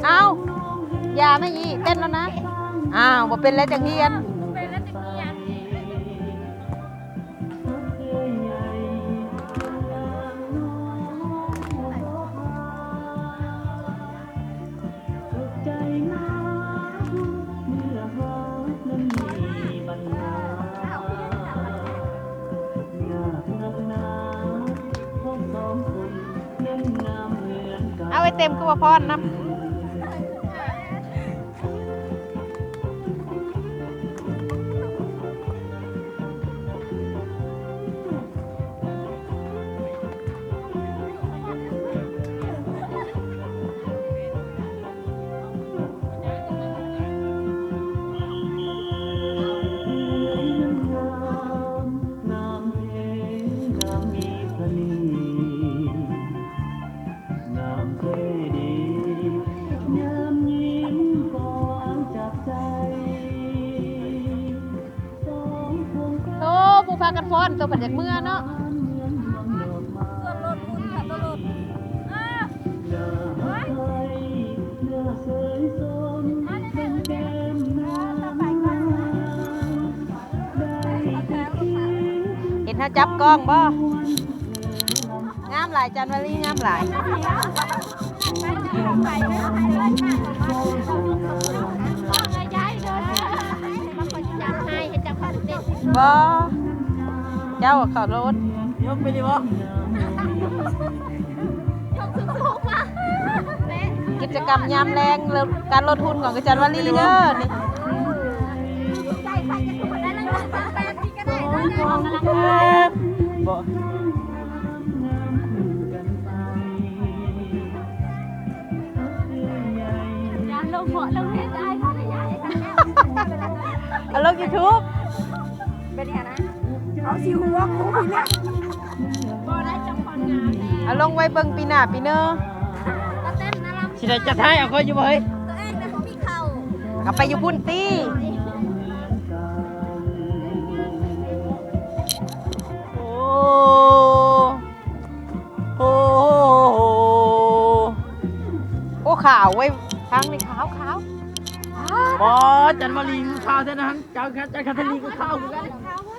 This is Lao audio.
ອ້າວ ຢ່າມາອີກ ເຕັ້ນແລ້ວນະ. ອ້າວ ບໍ່ເປັນແລ້ວ ຈັກຮຽນ. ເອົາ ໄອເຕັມຄືບໍ່ພ້ອນນຳ. ໂອ້ ຜູ້ພາກັນຟ້ອນ ໂຕເພິ່ນຢາກເມືອເນາະ. ສ່ວນລົດ ໝູ່ເຫຼືອແຕ່ລົດ ເອີ ໂອ້ຍ ເຫັນເຮົາຈັບກ້ອງບໍ່? ງາມຫຼາຍ ຈັນວາລີ ງາມຫຼາຍ. ບໍ່ ເຈົ້າເຂົ້າລົດ. ຍົກໄປດີບໍ່? ກິດຈະກຳຍາມແລງ ການລົດຫຸ່ນຂອງອາຈານວາລີເດີນີ້. ບໍ່ ຢ່າລົງເພາະລົງເຮັດໄດ້ ເອົາລົງຢູທູບ ເປັນຫຍັງນະ ເອົາຊິຫົວກູພີ້ນະ ບໍ່ໄດ້ຈຳພອນງາມແລ້ວ ເອົາລົງໄວ້ເບິ່ງປີໜ້າປີເນີ ຊິໄດ້ຈັດໃຫ້ ເອົາຂ້ອຍຢູ່ບໍ່ເຮີ້ຍ? ຕົວເອງນະບໍ່ມີເຂົ້າ ກໍໄປຢູ່ພຸ້ນຕິ. ໂອ້ ໂອ້ ໂອ້ ຂາວເວີຍ ທາງນີ້ຂາວໆ. ບໍ່ ຈັນວາລີຂາວແທ້ນະ ເຈົ້າ ເຈົ້າຄາທາລີກໍຂາວຄືກັນ.